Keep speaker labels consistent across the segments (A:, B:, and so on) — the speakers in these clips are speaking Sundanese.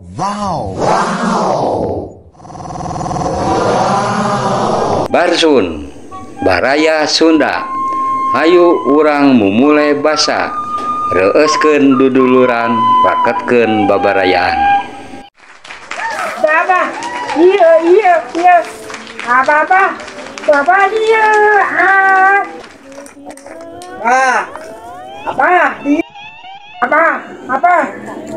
A: Wow. Wow.
B: Barsun, Baraya Sunda. Hayu urang mumule basa, reueuskeun duduluran, raketkeun babarayaan.
C: Baba, iya iya iya. Apa? Baba iya. Ah. Ah. Apa? Apa? Apa?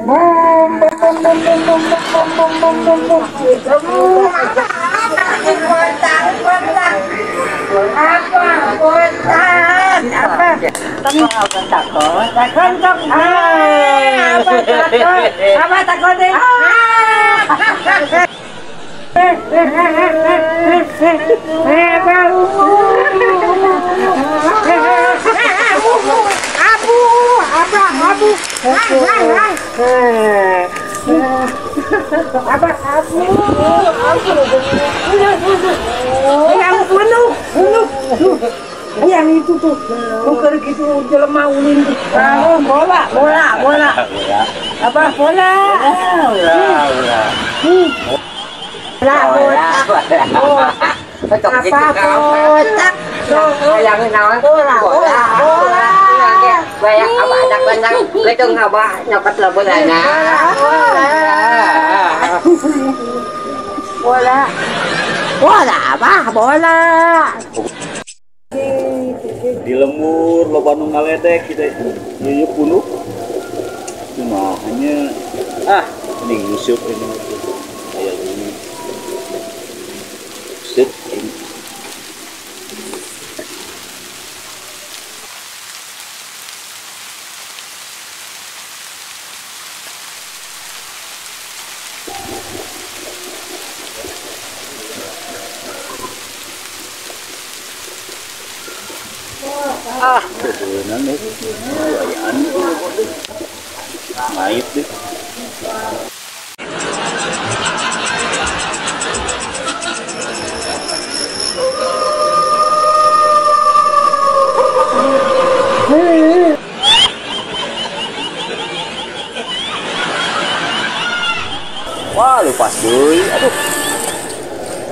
C: Bum bum bum bum bum bum bum bum bum bum. Apa? Kotak kotak. Apa? Kotak. Apa? Takut. Takut. Apa takut? Apa takut? Abu, apa, abu, apa, abu, yang bunuh, yang itu tuh, bukan gitu jelema ulin tuh, bola, bola, bola, apa bola, bola, bola, apa kotak, bola, bola, bola.
D: Banyak apa anak banyak itu ngapa nyopet lo bolanya.
C: Bola, bola apa bola.
E: Di lembur loba nu ngaledek kita yeuh punuk. Cuma hanya ah ini nguseup ini kayak gini. Set ini. Ah, beneran deh. Ayaan ngait deh. Wah, lepas deh. Aduh.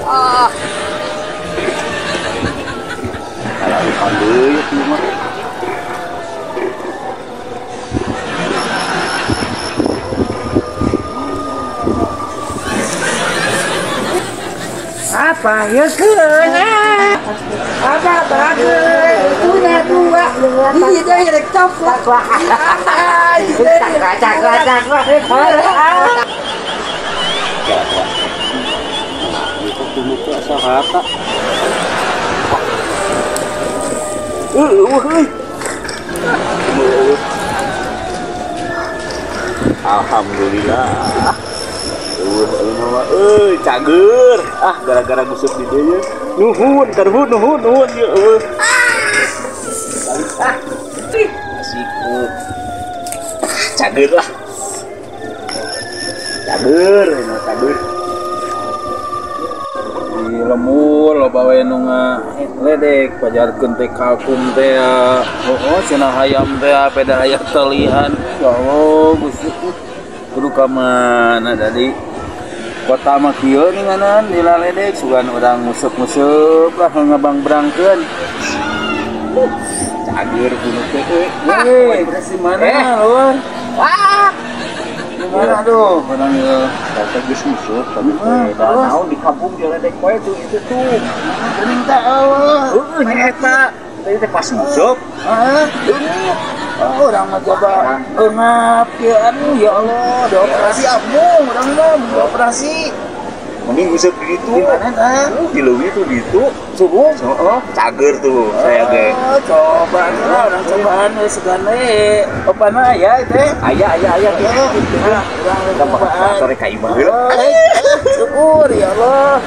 E: Ah. Kalau lupa deui ieu mah.
C: Apa ya keuna? Apa bagus? Punya dua. Ini dia rek coklat.
E: Itu kudu asa rata. Alhamdulillah. Euy, cager. Ah, gara-gara nguseup di dieu. Nuhun, karuhun, nuhun, nuhun ieu eueuh. Balik ah. Asik. Cager lah. Cager, ini cager.
F: Di lembur loba we nu ngaledek pajarkeun teh kalkum teh. Oh, cenah hayam teh peda hayam telihan. Ya Allah, Gusti. Kudu ka mana tadi? Kota mah kieu ninganan dilaledek sugan urang nguseup-nguseup lah ngabang-brangkeun.
E: Cager bunuh teh euy.
F: Weh, si mana lur?
D: Wah.
F: Gimana tuh? Orang ieu
E: kata geus nguseup tapi teh naon di kampung diledek wae tuh itu tuh.
F: Geuning teh eueuh.
E: Heueuh nya eta. Teh teh pas nguseup.
F: Heeh. Oh, orang mah coba eungap kieu aduh ya Allah, dioperasi abung urang mah dioperasi.
E: Mending nguseup di ditu.
F: Di mana tah?
E: Di leuwih tuh di ditu.
F: Subuh.
E: Heeh, cager tuh saya ge.
F: Coba lah urang cobaan we segan we. Opana aya teh?
E: Aya aya aya tuh.
F: Nah, urang cobaan.
E: Sore ka imah heula.
F: Syukur ya Allah.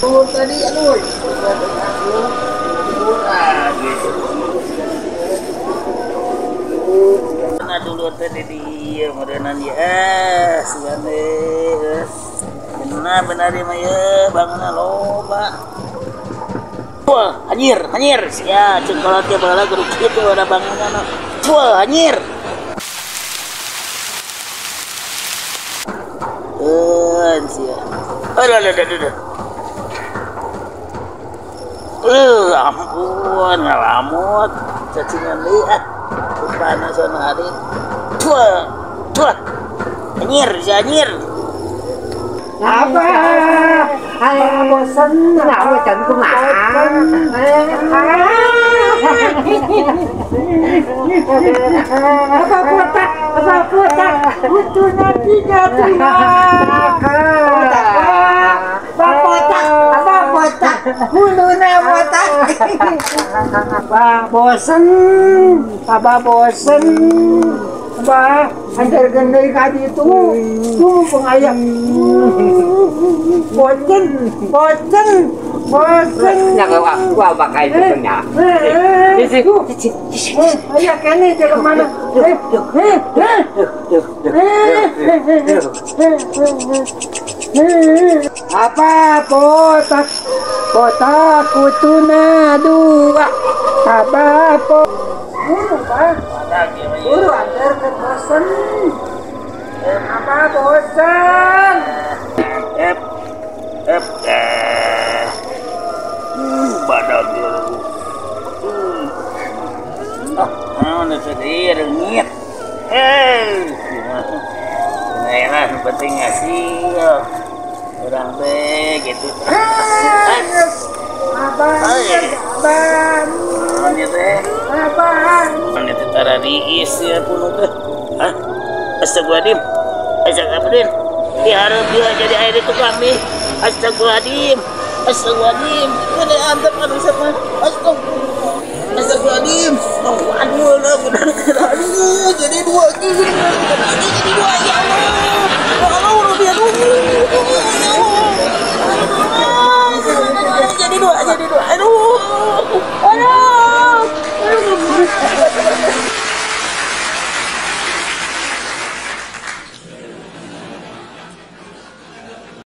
F: Syukur tadi aduh. Nah dulu teh di dieu modeunan ieu sugan we. Benar benar ieu mah ieu bangunna loba. Wah, anjir, anjir. Ya, ceuk kolot ge baheula kudu kitu ada bangunan. Wah, anjir. Bosen sia. Aduh aduh aduh. Ampun ngalamut cacingan deui ah. Rupana sono hari. Tuh. Tuh. Anjir, si anjir.
C: Apa? Ayo bosen, aku can kumaha. Apa botak? Apa botak? Utuna tiga dua. Apa botak? Apa botak? Uluna botak. Apa bosen? Apa bosen? Apa antar gendai kadi itu? Tuh pengayam. Bosen, bosen, bosen.
D: Nya gua bakal itu nya.
C: Ayah kene ke mana? Apa botak? Botak kutuna dua. Apa po? Buru pak. Buru antar ke bosen. Apa bosen?
F: Badak dia. Ah, mana sedih rengit. Nah, penting ngasih orang teh gitu.
C: Abang, abang, abang.
F: Ini tara diis ya pun teh. Hah? Astagfirullahaladzim. Astagfirullahaladzim. Diharap dia jadi air itu kami. Astagfirullahaladzim. Astagfirullahaladzim. Ini antep anu siapa? Astagfirullah. Astagfirullahaladzim. Oh, aduh, lah, benar. Aduh, jadi dua gini. Jadi dua ya Allah.